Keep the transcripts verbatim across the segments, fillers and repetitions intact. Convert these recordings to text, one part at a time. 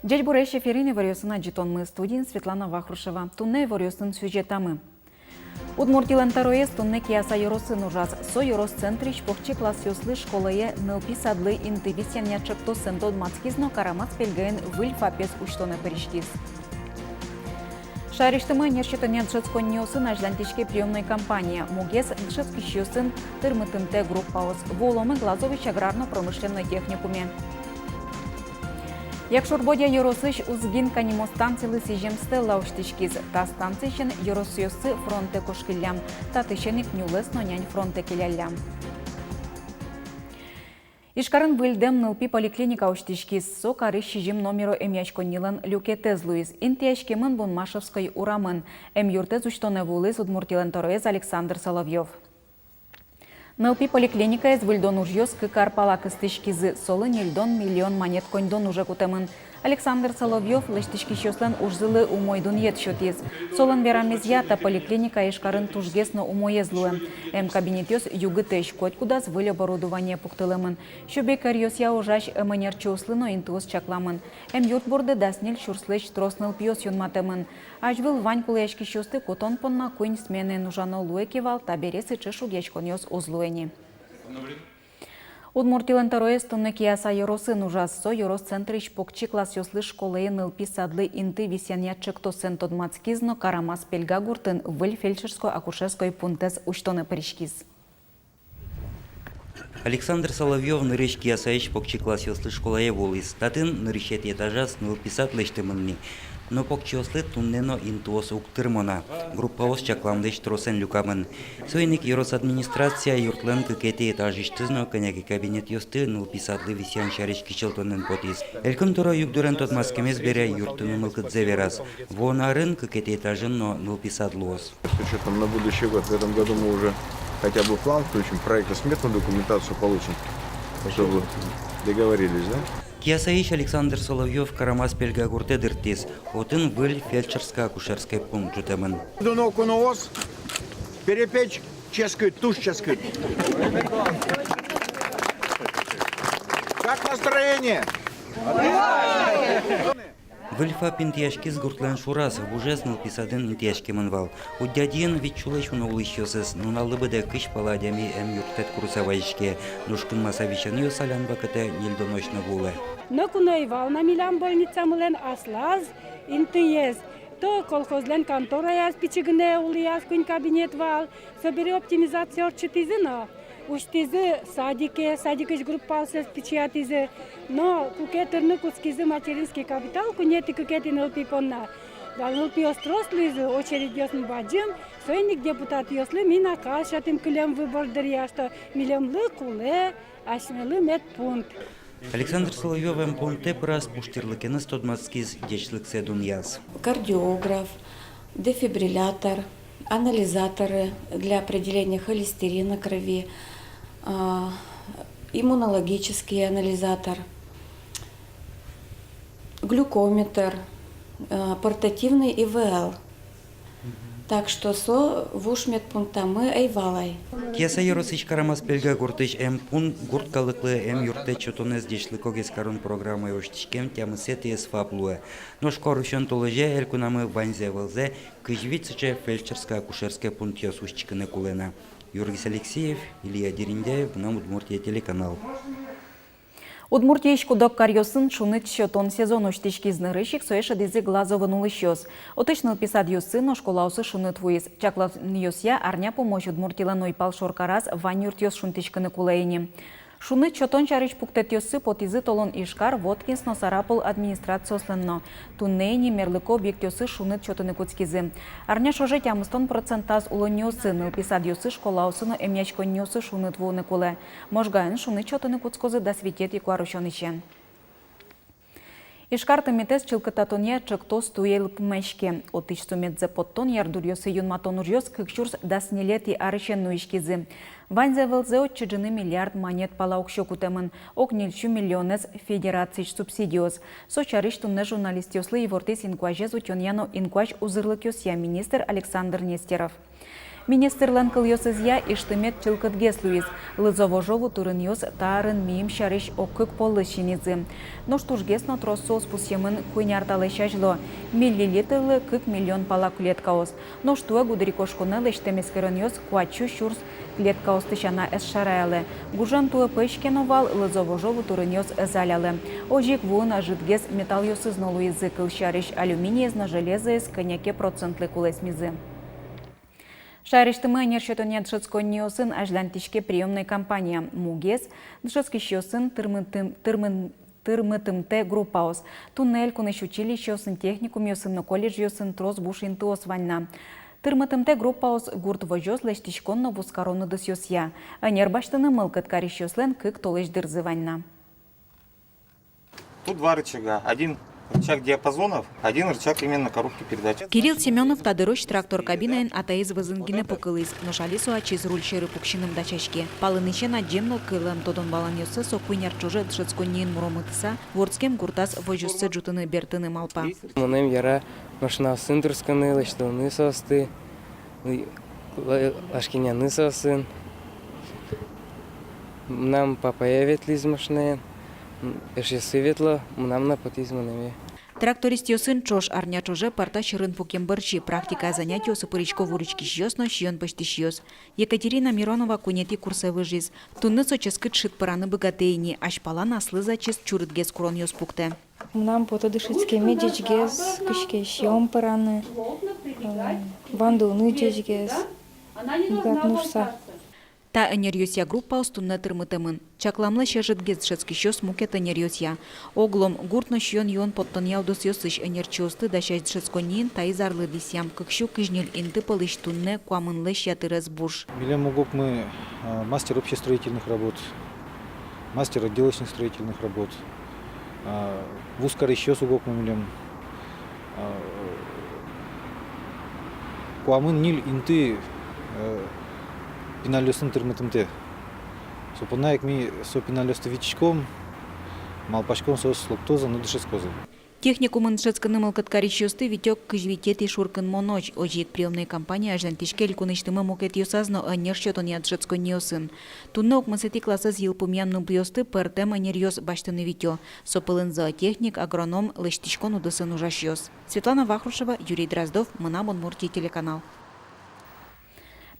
Ӟечбуресь! Эфирын иворъёсын адӟытонмы, студиын Светлана Вахрушева. Туннэ иворъёсын сюжетамы. Удмуртилэн тӧроез туннэ Кияса ёросын ужаз. Со ёрос центрысь покчи классъёслы школае нылпи садлы инты висъянъя ӵектосэн тодматскиз но Карамас Пельгаын выль ФАПез усьтонэ пыриськиз. Шаерысьтымы ӧнер сётонъя дышетсконниосын азьланьтӥське приёмной кампания. Мугез — дышетскисьёсын тырмытымтэ группаос. Вуыломы Глазовысь аграрно-промышленной техникуме. Якшур-Бӧдья ёросысь Узгинка нимо станцилы сӥзем стелла усьтӥськиз. Та станцисен ёросъёсы фронтэ кошкиллям. Татысен ик нюлэс но нянь фронтэ келяллям. Ижкарын выльдэм нылпи поликлиника усьтӥськиз. Со карысь сизьым номеро эмъяськоннилэн люкетэз луиз. Интыяськемын Бунмашевской урамын. Эмъюртэз усьтонэ вуылӥз Удмуртилэн тӧроез Александр Соловьёв. Нылпи поликлиникаез выльдон ужъёс кык ар пала кыстӥськизы, солы ньыльдон миллион манет коньдон уже кутэмын. Александр Соловьёв лэсьтӥськисьёслэн ужзылы умой дунъет сётӥз. Солэн верамезъя, та поликлиника Ижкарын тужгес но умоез луэ. Эмкабинетъёс югытэсь, котькудаз выль оборудование пуктылэмын. Сюбег каръёсъя ужась эмӧнерчиослы но интыос чакламын. Эмъюрт борды дас ньыль сюрслэсь трос нылпиос юнматэмын. Азьвыл вань кулэяськисьёсты кутон понна куинь сменаен ужано луэ ке вал, табере сыӵе шугъяськонъёс уз луэ ни. Удмуртилэн тӧроез туннэ Кияса ёросын ужаз. Со ёрос центрысь покчи классъёслы школае нылпи садлы инты висъянъя ӵектосэн тодматскиз но Карамас Пельга гуртын выль фельдшерско-акушерской пунктэз усьтонэ пыриськиз. Александр Соловьёв нырысь Киясаысь покчи классъёслы школае вуылӥз. Татын нырысетӥ этажаз нылпи сад лэсьтэмын ни. Но покчиослы туннэ но интыос уг тырмо на, группаос чакламлэсь тросэн люкамын. Соин ик ёрос администрация юртлэн кыкетӥ этажысьтыз но кӧня ке кабинетъёсты нылпи садлы висъян сярысь кичӧлтонэн потӥз. Элькун тӧро югдурен тодматскемез бере юртын мылкыдзэ вераз. Вуоно арын кыкетӥ этажын но нылпи сад луоз. С учётом на будущий год, в этом году мы уже хотя бы план включим, проектно-сметную документацию получим, чтобы договорились, да? Киясаысь Александр Соловьёв Карамас Пельга гуртэ дыртӥз, отын выль фельдшерско-акушерской пункт ӝутэмын. Дуно куноос перепеч ческыт, туж ческыт. Как настроение? Выль ФАП интыяськиз гуртлэн шораз, вужез нылпи садын интыяськемын вал. Удьядиын вить сюлэсь уно улӥсьёсыз, нуналлы быдэ кызь пала адями эмъюрттэт курыса вазиське. Нош кынмаса висёнъёс алян вакытэ ньыльдонозь но вуылэ. Ноку но ӧй вал на милям больницамылэн аслаз интыез. То колхозлэн контораяз пичи гинэ улӥяз, куинь кабинет вал, собере оптимизация ортчытӥзы но усьтӥзы садике, садикысь группаоссэс пичиятӥзы. Но куке тырны кутскизы материнский капитал куинетӥ-кыкетӥ нылпи понна, да нылпиос трос луизы, очередьёсмы бадӟым. Соин ик депутатъёслы ми наказ сётӥм кылем выбор дыръя, что милемлы кулэ асьмелы медпункт. Александр Соловьёв эмпунктэ пыраз пуштырлыкеныз тодматскиз ӟечлыксэ дунъяз. Кардиограф, дефибриллятор, анализаторы для определения холестерина крови, а, иммунологический анализатор, глюкометр, а, портативный ИВЛ. Так что со вуж медпунктамы ӧй вал ай. Кияса ёросысь Карамас-Пельга гуртысь эмпункт гурт калыклы эмъюрттэт сётонэз ӟечлыкогес карон программая усьтӥськем тямысэтӥез ФАП луэ. Нош куарусён толэзе элькунамы ваньзэ вылзэ кызь вить сыӵе фельдшерско-акушерской пунктъёс усьтӥськыны кулэ на. Юргис Алексеев, Илья Дерендяев, «Мынам Удмуртие» телеканал. Удмуртиысь куд-ог каръёсын шуныт сётон сезон усьтӥськиз. Нырысь ик сое шӧдӥзы Глазовын улӥсьёс. Отысь нылпи садъёсы но школаосы шуныт вуиз. Чакланъёсъя, арня пумозь Удмуртилэн уйпал шоркараз вань юртъёс шунтӥськыны кулэ ини. Шуныт сётон сярысь пуктэтъёссы потӥзы толон Ижкар, Воткинск но Сарапул администрациослэн но. Туннэ ини мерлыко объектъёсы шуныт сётыны кутскизы. Арня ӵоже тямыстон процентаз улонниосы, нылпи садъёсы, школаосы но эмъяськонниосы шуныт вуыны кулэ. Можгаын шуныт сётыны кутскозы дас витетӥ куарусёнысен. Ижкар тыметэз чылкытатонъя ӵектос туэ йылпумъяське. Отысь сюлэмзэ поттон, ярдуръёсы юнматон ужъёс кык сюрс дас ньылетӥ арысен нуиськизы. Ваньзэ вылзэ отчы ӝыны миллиард манет пала уксё кутэмын, ог ньыльсю миллионэз федерациысь субсидиос. Со сярысь туннэ журналистъёслы ивортӥз инкуазез утёнъя но инкуазь узырлыкъёсъя министр Александр Нестеров. Министрлэн кылъёсызъя, Иж тымет чылкытгес луиз. Лызо-вожо вутырынъёс та арын миым сярысь ог кык полэс синӥзы. Нош тужгес но трос соос пусъемын куинь ар талэсь азьло. Миллилитрлы кык миллион пала клеткаос. Нош туэ гудырикошконэ лэсьтэм эскеронъёс куать сю сюрс клеткаосты сяна ӧз шараялэ. Гужем туэ пӧсь ке но вал, лызо-вожо вутырынъёс ӧз алялэ. Озьы ик вуын ӧжытгес металлъёсыз но луизы, кылсярысь, алюминиез но железоез кӧня ке процентлы кулэсмизы. Шаерысьтымы ӧнер сётонъя дышетсконниосын азьланьтӥське приёмной кампания. Мугез — дышетскисьёсын тырмытым-, тырмын-, тырмытымтэ группаос. Туннэ элькунысь училищеосын, техникумъёсын но колледжъёсын трос буш интыос вань на. Тырмытымтэ группаос гурт возёс лэсьтӥськон но вузкарон удысъёсъя. Ӧнер басьтыны мылкыд карисьёслэн кык толэзь дырзы вань на. Тут два рычага. Один рычаг диапазонов, один рычаг именно коробки передач. Кирилл Семёнов та дырозь трактор кабинаын атаез вӧзын гинэ пукылӥз, нош али со ачиз руль сьӧры пуксьыным дасяське. Палэнысен адӟем но кылэм тодон-валанъёссэ со куинь ар ӵоже дышетсконниын муромытыса вордскем гуртаз возёссэ ӝутыны бертыны малпа. Мыным яра машинаосын турттыны, лэсьтыны соосты, лы-, лы-, лашкиняны соосын. Мынам папае ветлӥз машинаен, м, эшъёсы ветло, мынам но потӥз мынэме. Трактористъёсын ӵош арня ӵоже парта сьӧрын пукем бӧрсьы практика занятиосы пырисько вуриськисьёс но сиён пӧзьтӥсьёс. Екатерина Миронова куинетӥ курсэ выжиз. Туннэ со ческыт шыд пӧраны быгатэ ини, азьпалан аслыз ачиз чурытгес куронъёс пуктэ. Мынам потэ дышетскеме ӟечгес, кызьы ке сиён пӧраны, э, вандылыны ӟечгес, быгатыны шуыса. Та ӧнеръёсъя группаос туннэ тырмытэмын. Чакламлэсь ӧжытгес дышетскисьёс мукет ӧнеръёсъя. Оглом гурт но сиён-юон поттонъя удысъёсысь ӧнерчиосты дасясь дышетсконниын таиз арлы висъям кык сю кызь ньыль инты пӧлысь туннэ куамынлэсь ятырез буш. Милем ог-огмы, а, мастер общестроительных работ, мастер отделочных строительных работ, а, вузкарисьёс ог-огмы милем, а, куамын ньыль инты, э, пиналъёсын тырмытымтэ. Со понна ик ми со пиналъёсты витиськом, малпаськом, соос лыктозы но дышетскозы. Техникумын дышетскыны мылкыд карисьёсты витё кызь витетӥ шуркынмонозь. Озьы ик приёмной кампания азьланьтӥське элькунысьтымы мукетъёсаз но ӧнер сётонъя дышетсконниосын. Туннэ укмысэтӥ классэз йылпумъям нылпиосты пӧртэм ӧнеръёс басьтыны витё. Со пӧлын зоотехник, агроном, лэсьтӥськон удысын ужасьёс. Светлана Вахрушева, Юрий Дроздов, «Мынам Удмуртие» телеканал.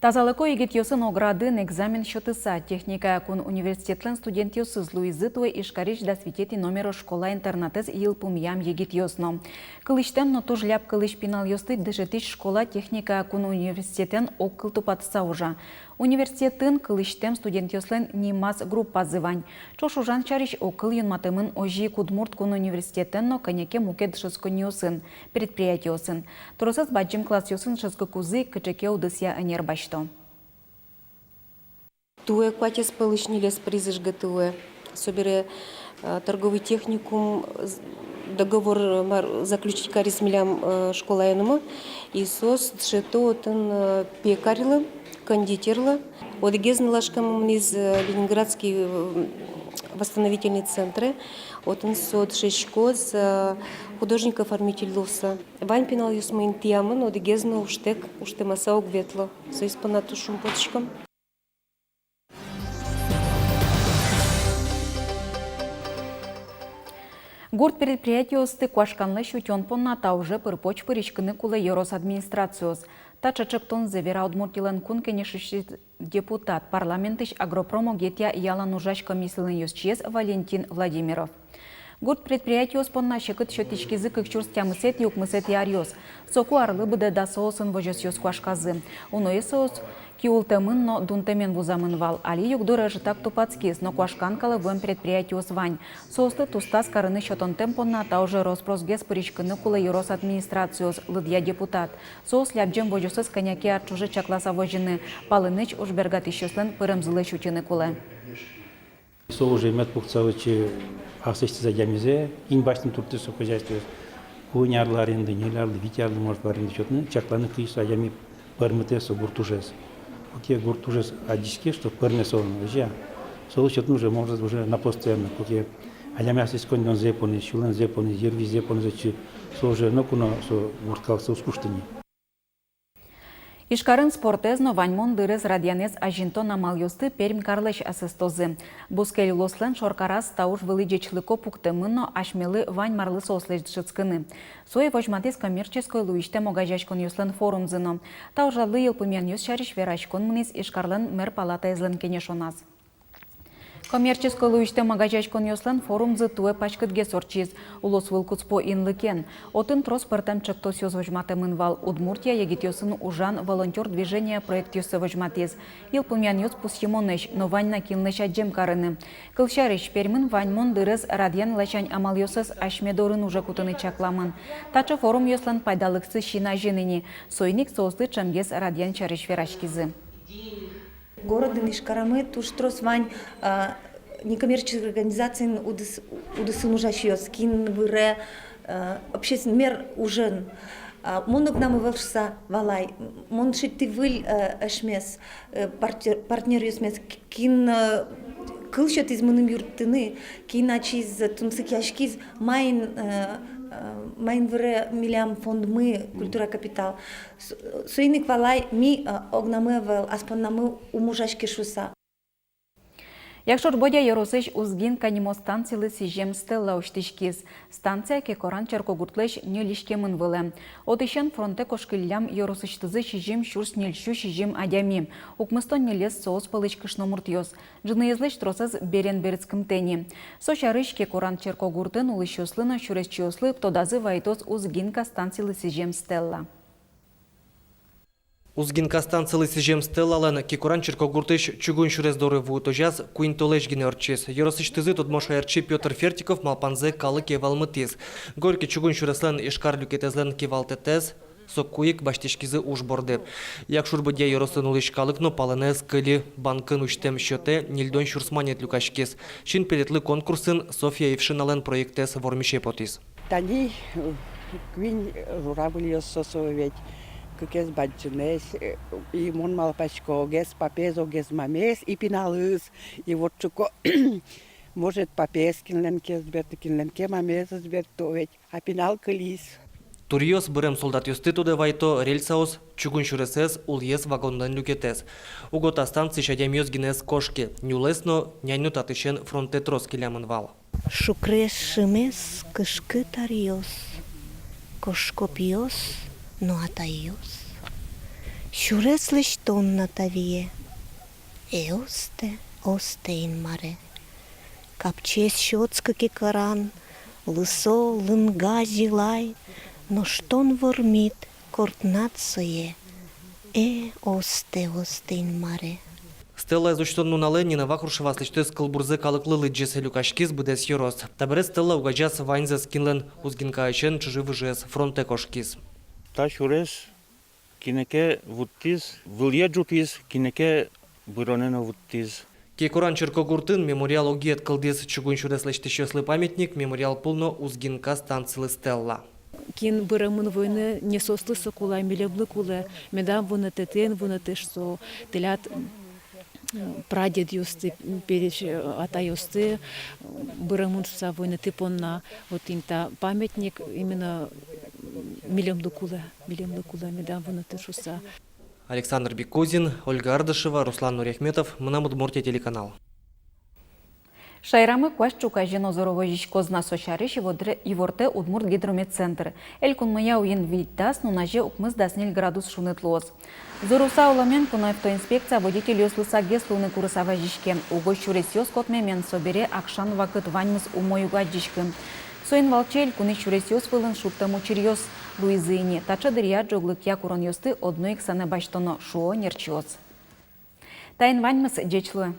Тазалыко егитъёсын ог радын экзамен сётыса, техникая кун университетлэн студентъёсыз луизы туэ Ижкарысь дас витетӥ номеро школа-интернатэз йылпумъям егитъёс но. Кылысьтэм но туж ляб кылысь пиналъёсты дышетӥсь школа-техникая кун университетэн огкыл тупатыса ужа. Университетын кылысьтэм студентъёслэн нимаз группазы вань. Ӵош ужан сярысь огкыл юнматэмын озьы ик Удмурт кун университетэн но кӧня ке мукет дышетсконниосын, предприятиосын. Тросэз бадӟым классъёсын дышетскыкузы ик кыӵе ке удысъя ӧнер басьто. Туэ куатез пӧлысь ньылез призы ЖГТУ-е. Собере, э, торговый техникум, з-, договор, э, мар-, заключить кариз милям, э, школаенымы, и соос дышето отын, э, пекарьлы, кондитерлы. Одӥгез нылашкамы мынӥз, э, Ленинградский, э, восстановительный центре, отын со дышетскоз, э, художник-оформитель луыса. Вань пиналъёсмы интыямын, одӥгез но ужтэк, ужтэмаса уг ветло. Соиз понна туж шумпотӥськом. Гурт предприятиосты куашканлэсь утён понна та уже пыр-поч пыриськыны кулэ ёрос администрациос. Таӵе ӵектонзэ вера Удмуртилэн Кун Кенешысь депутат, парламентысь агропром огетъя ялан ужась комиссилэн ёзчиез Валентин Владимиров. Гурт предприятиос понна секыт сётӥськизы кык сюрс тямысэтӥ-укмысэтӥ аръёс. Соку арлы быдэ дасо соосын возёсъёс куашказы. Уноез соос киултэмын но дунтэмен вузамын вал. Али югдур ӧжытак тупатскиз, но куашкан калэ вуэм предприятиос вань. Соосты тустаз карыны сётонтэм понна та уже рос-просгес пыриськыны кулэ ёрос администрациос, лыдъя депутат. Соос лябӟем возёсыз кӧня ке ар ӵоже чакласа возьыны, палэнысь ужбергатӥсьёслэн пыремзылэсь утьыны кулэ. Со уже мед пуктыса отчы аслэсьтыз адямизэ, кин басьтыны туртӥз со хозяйствоез, куинь арлы аренда, ньыль арлы, вить арлы, может, аренда сётыны, чакланы, кызьы со адями пӧрмытэ со гурт ужез. Куке гурт ужез адӟиське, что пӧрме солэн, озьы-а, солы сётыны уже можно уже на постоянно, куке адями аслэсьтыз коньдонзэ понӥз, сюлэмзэ понӥз, йырвизьзэ понӥз отчы, со уже ноку но со гурт калыксэ уз кушты ни. Ижкарын спортэз но ваньмон дырез радъянэз азинтон амалъёсты Пермь карлэсь асэстозы. Бускель улослэн шоркараз та уж вылӥ ӟечлыко пуктэмын но, асьмелы вань марлы соослэсь дышетскыны. Сое возьматӥз коммерческой луисьтэм огазеяськонъёслэн форумзы но. Та ужрадлы йылпумъянъёс сярысь вераськон мынӥз Ижкарлэн мэр палатаезлэн кенешоназ. Коммерческой луисьтэм огазеяськонъёслэн форумзы туэ паськытгес ортчиз, улосвыл куспо инлыкен. Отын трос пӧртэм ӵектосъёс возьматэмын вал. Удмуртия егитъёсын ужан «Волонтёр движения» проектъёссэ возьматӥз. Йылпумъянъёс пусйымонэсь, но вань на кинлэсь адӟем карыны. Кылсярысь, Пермын ваньмон дырез радъян ласянь амалъёсыз асьме дорын уже кутыны чакламын. Таӵе форумъёслэн пайдалыксы син азьын ини, соин ик соосты ӵемгес радъян сярысь вераськизы. Городын, Ижкарамы туж трос вань, а, некоммерческой организациын удыс-, удысын ужасьёс, кин выре, а, обществен-, мер ужен. А, мон огнам ӧвӧл шуса валай, мон шедьтӥ выль, э, эшмес, э, партнёр-, партнёръёсмес, к-, кин, э, кыл сётӥз мыным юрттыны, кин ачиз тунсыкъяськиз, маин, э, э, маин выре милям фондмы «Культура капитал». С-, соин ик валай, ми, а, огнамы ӧвӧл, ас поннамы ум ужаське шуса. Якшур-Бӧдья ёросысь Узгинка нимо станцилы сӥзем стелла усьтӥськиз. Станция Кекоран черкогуртлэсь ньыль иськемын вылэм. Отысен фронтэ кошкиллям ёросысьтызы сизьым сюрс ньыль сю сизьым адями. Укмыстон ньылез соос пӧлысь кышномуртъёс. Ӝыныезлэсь тросэз берен берытскымтэ ини. Со сярысь Кекоран черкогуртын улӥсьёслы но сюресчиослы тодазы вайытоз Узгинка станцилы сӥзем стелла. Узгинка станцилы сӥзем стеллалэн Кекоран черкогуртысь чугун сюрес доры вуытозяз куинь толэзь гинэ ортчиз. Ёросысьтызы тодмо шаерчи Пётр Фертиков малпанзэ калыке вӧлмытӥз. Горький чугун сюреслэн Ижкар люкетэзлэн кивалтэтэз соку ик басьтӥськизы уж борды. Якшур-Бӧдья ёросын улӥсь калык но палэнэ ӧз кыльы: банкын усьтэм счётэ ньыльдон сюрс манет люкаськиз. Синпелетлы конкурсын Софья Ившиналэн проектэз вормисе потӥз. Тани, э, куинь, э, журавльёс со, со ведь, кыкез бадӟымесь, э, и мон малпасько, огез папез, огез мамез, и пиналыз, и вот ӵуко, может, папез кинлэн ке ӧз берты, кинлэн ке мамез ӧз берты, ведь, а пинал кылиз. Туръёс бырем солдатъёсты тодэ вайто, рельсаос, чугун сюресэз, улӥез вагонлэн люкетэз. Уго та станциысь адямиос гинэ ӧз кошкы, нюлэс но, нянь но татысен фронтэ трос келямын вал. Шукрес шимес кышкыт аръёс, кошко пиос но атайёс. Сюрес лэсьтон на та вие. Э, остэ, остэ, Инмаре. Капчиез сётскы Кекоран, лысо, лынга, зилай, нош тон вормид, кортнад сое. Э, остэ, остэ, Инмаре. Стеллаез усьтон нуналэ Нина Вахрушева аслэсьтыз кылбурзэ калыклы лыдӟиз, люкаськиз быдэс ёрос. Табере стелла угадӟаз ваньзэс, кинлэн Узгинкаысен чыжы-выжыез фронтэ кошкиз. Та сюрес кинэ ке вуттӥз, вылӥе ӝутӥз, кинэ ке быронэ но вуттӥз. Кекоран черкогуртын мемориал огъет кылдӥз: чугун сюрес лэсьтӥсьёслы памятник, мемориал пул но Узгинка станцилы стелла. Кин быремын войнае, не соослы со кулэ, милемлы кулэ, медам вунэтэ, тӥ эн вунэтэ шуса, тӥляд, м, прадедъёсты, пересь, э, атайёсты, м, быремын шуса войнатӥ понна. Вот ини та памятник именно, м, милемлы кулэ, милемлы кулэ, медам вунэтэ шуса. Александр Бекузин, Ольга Ардашева, Руслан Нуряхметов, «Мынам Удмуртие» телеканал. Шаерамы куазь ӵуказе но зоро возиськоз на, со сярысь ивор-, ивортэ Удмуртгидрометцентр. Элькунмыя уин витьдас, нуназе укмысдас ньыль градус шуныт луоз. Зорыса улэмен куноавтоинспекция водительёслы сакгес луыны курыса вазиське. Уго сюресъёс котмемен, собере акшан вакыт ваньмыз умой уг адӟиськы. Соин валче элькунысь сюресъёс вылын шудтэм учыръёс луизы ини. Таӵе дыръя ӝоглыкъя куронъёсты одно ик санэ басьтоно, шуо нерчиос. Таин ваньмыз, ӟеч луэ.